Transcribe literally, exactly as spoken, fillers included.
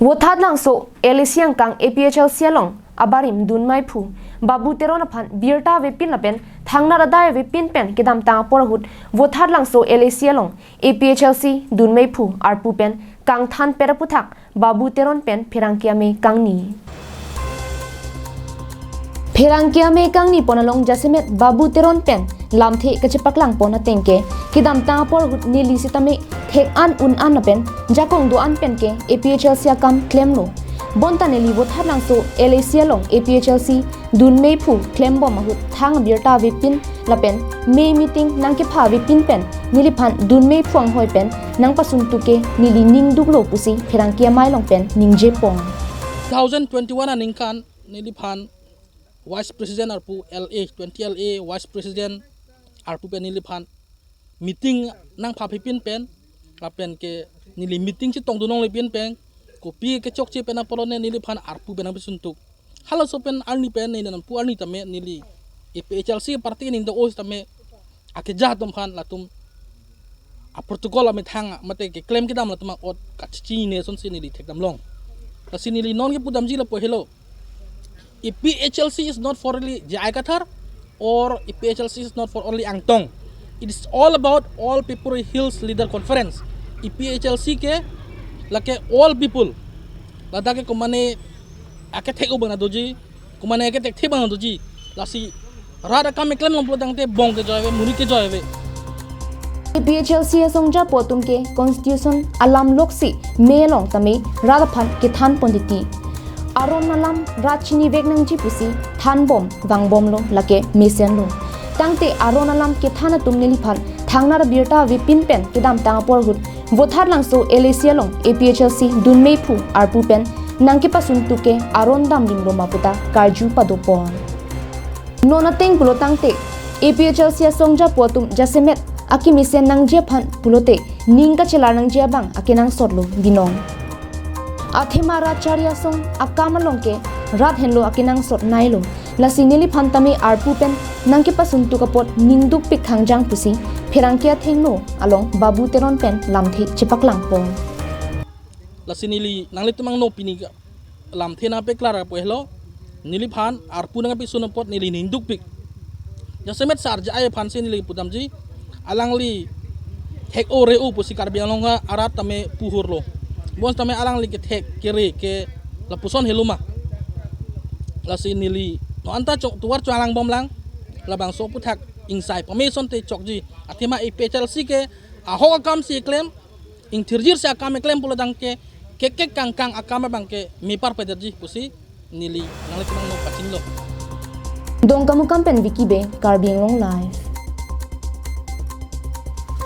Vothatlangso L A C angkang A P H L C along abarim dunmeiphu Babu Teron aphan birta avepin lapen thangnat adai avepin pen kedamtang apor ahut Vothatlangso L A C along A P H L C dunmeiphu arpu pen kangthan pet aputhak Babu Teron pen pherangke amei kangni. Pherangke amei kangni pon along jasemet Babu Teron pen lamthe kachepaklang pon ateng ke, kedamtang apor ahut neli sitame thek an un an lapen jakong do-an pen ke A P H L C akam klemlo. Bonta neli Vothatlangso L A C along A P H L C dunmeiphu klembom ahut thang birta avepin lapen mei meeting nangkepha avepin pen neliphan dunmeiphu anghoi pen nangpasuntuk ke neli ning duklo pusi pherangke amei along pen ningje pon. Two thousand twenty-one aningkan neliphan Vice President arpu L A, twenty L A Vice President arpu pen neliphan meeting nangpha avepin pen lapen ke neli meeting chetong dunong lepin pen kopi kechokche pen apolone neliphan arpu pen nangpasuntuk. Halaso pen arni pen neli nangpu arni tame neli A P H L C party ning do-o tame akeja atum aphan latum a protocol amethang mate keklem kedam latum ot kachechinine asonsi neli thekdam long. Lasi neli non kepudamji lapu helo. A P H L C is not for only J I Kathar or A P H L C is not for only Angtong. It is all about All People Hills Leader Conference. A P H L C ke lake all people. Ladak ke komane akethek-o abang doji, komane akethekthe abang doji. Lasi rat akam keklem long pulo tangte bong kejoi ave, muri kejoi ave. A P H L C asongjapo atum ke constitution alam loksi mei along tame rat aphan kethan pon titi. Aron alam rat chinivek nangji pusi thanbom vangbomlo, lake mesenlo. Tangte aron alam kethan atum neliphan thangnat abirta avepin pen kedamtang apor ahut Vothatlangso L A C along A P H L C dunmeiphu arpu pen nangkepasuntuk ke aron damdimlo ma puta karju pado pon. Non ateng pulo tangte A P H L C asongjapo atum jasemet akemesen nangji aphan pulote ning kachelar nangji abang akenangsotlo binong. Athema rat chari asong akam along ke rat henlo akenangsot nailo. Lasi neliphan tame arpu pen nangkepasuntuk apot ning dukpik khangjang pusi pherangke athengno along Babu Teron pen lamthe chepaklang pon. Lasi neli nanglitum angno pini lamthe nangpeklar lapu helo. Neliphan arpu nangpasun apot neli ning dukpik. Jasemet sar J I aphansi neli pudamji, alangli thek-o re-o pusi Karbi Anglong arat tame puhurlo. Bonsitame alangli kethek kere ke lapuson helo ma. Lasi neli non anta chok tovar cholang bomlang, labangso aputhak ingsai pame asonte chokji. Athema A P H L C ke ahok akamsi klem, ingthirjirsi akam keklem pulo tangte kekek kangkang akam abang ke mepar pederji pusi neli nanglitum angno pachinilo. Dongkamukam pen Vicky Bey, Karbi Anglong Live.